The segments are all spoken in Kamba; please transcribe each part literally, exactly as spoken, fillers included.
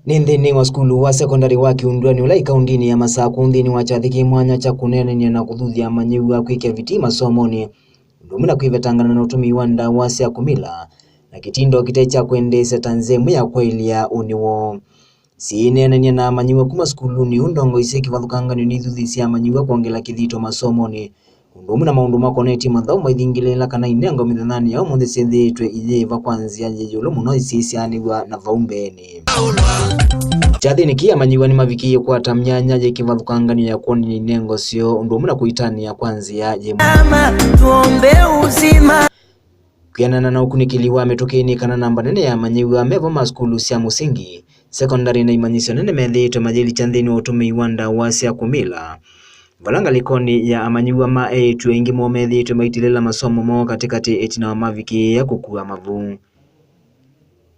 Nĩ nthĩnĩ wa sukulu wa sekondalĩ wa Kiundwani ũla ĩ kaũndĩnĩ ya Masakũ nthĩnĩ wa kyathĩ kĩ mwanya kya kũneenany'a na kũthuthya amanyĩw'a kwĩkĩa vitii masomonĩ, ũndũ ũmwe na kwĩvetangana na ũtũmĩi wa ndawa sya kũmila, na kĩtindo kĩte kya kwendeesya ta nzĩa ĩmwe ya kwaĩlya ũnĩ woo. Syĩneenany'a na amanyĩw'a kuma sukulunĩ ũũ, ndongoi syĩ kĩvathũkanganyo nĩithuthĩsye amanyĩw'a kwongela kĩthito masomonĩ, ũndũ ũmwe na maũndũ makonetye mathaũ maithingĩlĩĩla kana inengo mĩthenyanĩ ya ũmũnthĩ syĩthĩĩtwe iyĩĩva kwa nzĩa yĩ ĩũlũ mũno ĩsyĩsyaanĩw'a na vau mbeenĩ. Kyathĩnĩ kĩĩ, amanyĩw'a nĩmavikĩie kwata myanya yĩ kĩvathũkanganyo ya kwonany'a inengo syoo ũndũ ũmwe na kũitanĩa kwa nzĩa yĩ. Mama, tuombe uzima. Kwĩanana na ũkunĩkĩli wa mĩtũkĩ, nĩ kana namba nene ya amanyĩw'a me vo ma sukulu sya mũsingi, sekondalĩ na imanyĩsyo nene methĩĩtwe mayĩlikya nthĩnĩ wa ũtũmĩi wa ndawa sya kũmila, vala ngalĩkonĩ ya amanyĩw'a ma eĩtu aingĩ moo methĩĩtwe maitilĩla masomo moo katĩkatĩ ĩtina wa mavikĩĩa kũkua mavu.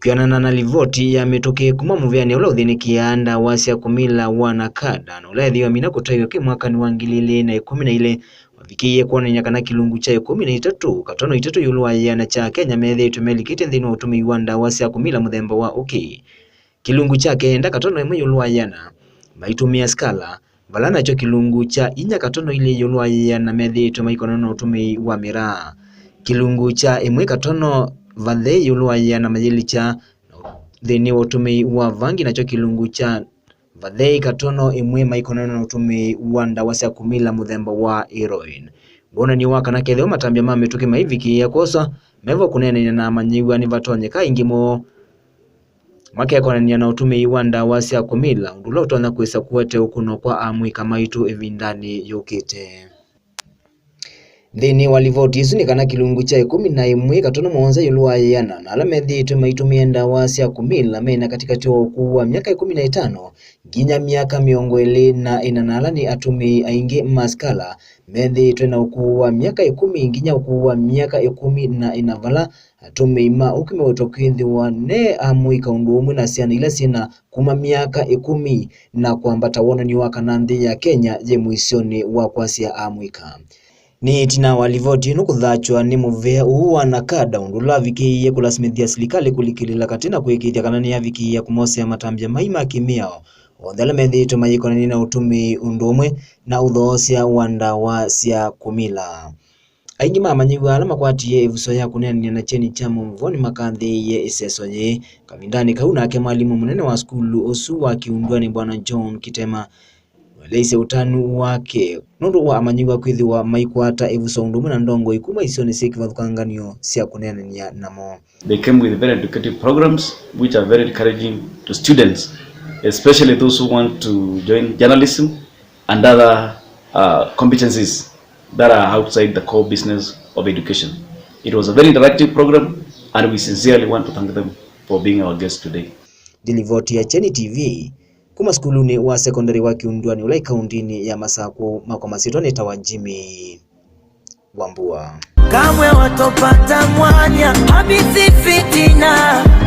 Kwĩanana na livoti ya mĩtũkĩ kuma mũvĩanĩ ũla ũthĩnĩkĩaa ndawa sya kũmila wa NACADA, na ũla ethĩwa mina kũtaiwa kĩ mwakanĩ wa ngili ilĩ na ĩkũmi na ilĩ, mavikĩie kwonany'a kana kĩlungu kya ĩkũmi na itatũ katono itatũ ĩũlũ wa ĩana kya Akenya methĩĩtwe melikĩtye nthĩnĩ wa ũtũmĩi wa ndawa sya kũmila mũthemba wa ũkĩ. Kĩlungu kya kenda katono ĩmwe ĩũlũ wa ĩana maitũmĩa sikala, vala nakyo kĩlungu kya inya katono ilĩ ĩũlũ wa ĩana methĩĩtwe maikonana na ũtũmĩi wa mĩraa. Kĩlungu kya ĩmwe katono vathei ĩũlũ wa ĩana mayĩlikya nthĩnĩ wa ũtũmĩi wa vangi, nakyo kĩlungu kya vathei katono ĩmwe maikonana na ũtũmĩi wa ndawa sya kũmila mũthemba wa heroin. Wonany'o wa kana kethĩwa matambya ma mĩtũkĩ maivikĩĩa kwoswa, me vo kũneenany'a na amanyĩw'a nĩvatonyeka aingĩ moo makekonany'a na ũtũmĩi wa ndawa sya kũmila, ũndũ ũla ũtonya kwĩsa kũete ũkũno kwa amũika maitũ ĩvindanĩ yũkĩte. Nthĩnĩ wa livoti ĩsu nĩ kana kĩlungu kya ĩkũmi na ĩmwe katono mũonza ĩũlũ wa ĩana na ala methĩĩtwe maitũmĩa ndawa sya kũmila mena katĩkatĩ wa ũkũũ wa myaka ĩkũmi na ĩtano nginya myaka mĩongo ĩlĩ na ĩna, na ala nĩ atũmĩi aingĩ ma sikala methĩĩtwe na ũkũũ wa myaka ĩkũmi nginya ũkũũ wa myaka ĩkũmi na ĩna, vala atũmĩi ma ũkĩ mewetwa kwĩthĩwa ne amũika ũndũ ũmwe na syana ila syĩna kuma myaka ĩkũmi na kwambata, wonany'o wa kana nthĩ ya Kenya yĩ mũisyonĩ wa kwasya amũika. Nĩ ĩtina wa livoti ĩno kũthatw'a nĩ mũvĩa ũũ wa NACADA, ũndũ ũla wavikĩie kũlasimĩthya silikalĩ kũlikĩlĩla katĩ na kũĩkĩĩthya kana nĩyavikĩĩa kũmosea matambya mai ma kĩmĩao onthe ala methĩĩtwe mayĩkonany'a na ũtũmĩi ũndũ ũmwe na ũthoosya wa ndawa sya kũmila. Aingĩ ma amanyĩw'a ala makwatie ĩvuso ya kũneenany'a na kyeni kya Mũmvo nĩmakathĩĩie ĩseso yĩĩ. Kavindanĩ kau nake mwalimũ mũnene wa sukulu ũsu wa Kiundwani, Bwana John Kitema, waeleisye ũtanu wake nũndũ wa amanyĩw'a kwĩthĩwa maikwata ĩvuso ũndũ ũmwe na ndongoi kuma isionĩ syĩ kĩvathũkanganyo sya kũneenany'a namo. They came with very educative programs which are very encouraging to students, especially those who want to join journalism and other uh, competencies that are outside the core business of education. It was a very interactive program, and we sincerely want to thank them for being our guests today. Ndilivoti ya Kyeni T V kuma sukulunĩ wa sekondalĩ wa Kiundwani ũla ĩ kaũndĩnĩ ya Masakũ, makwa masyĩtwa nĩtawa Jimmy Wambua. Kamwe watopata mwanya, habisi fitina.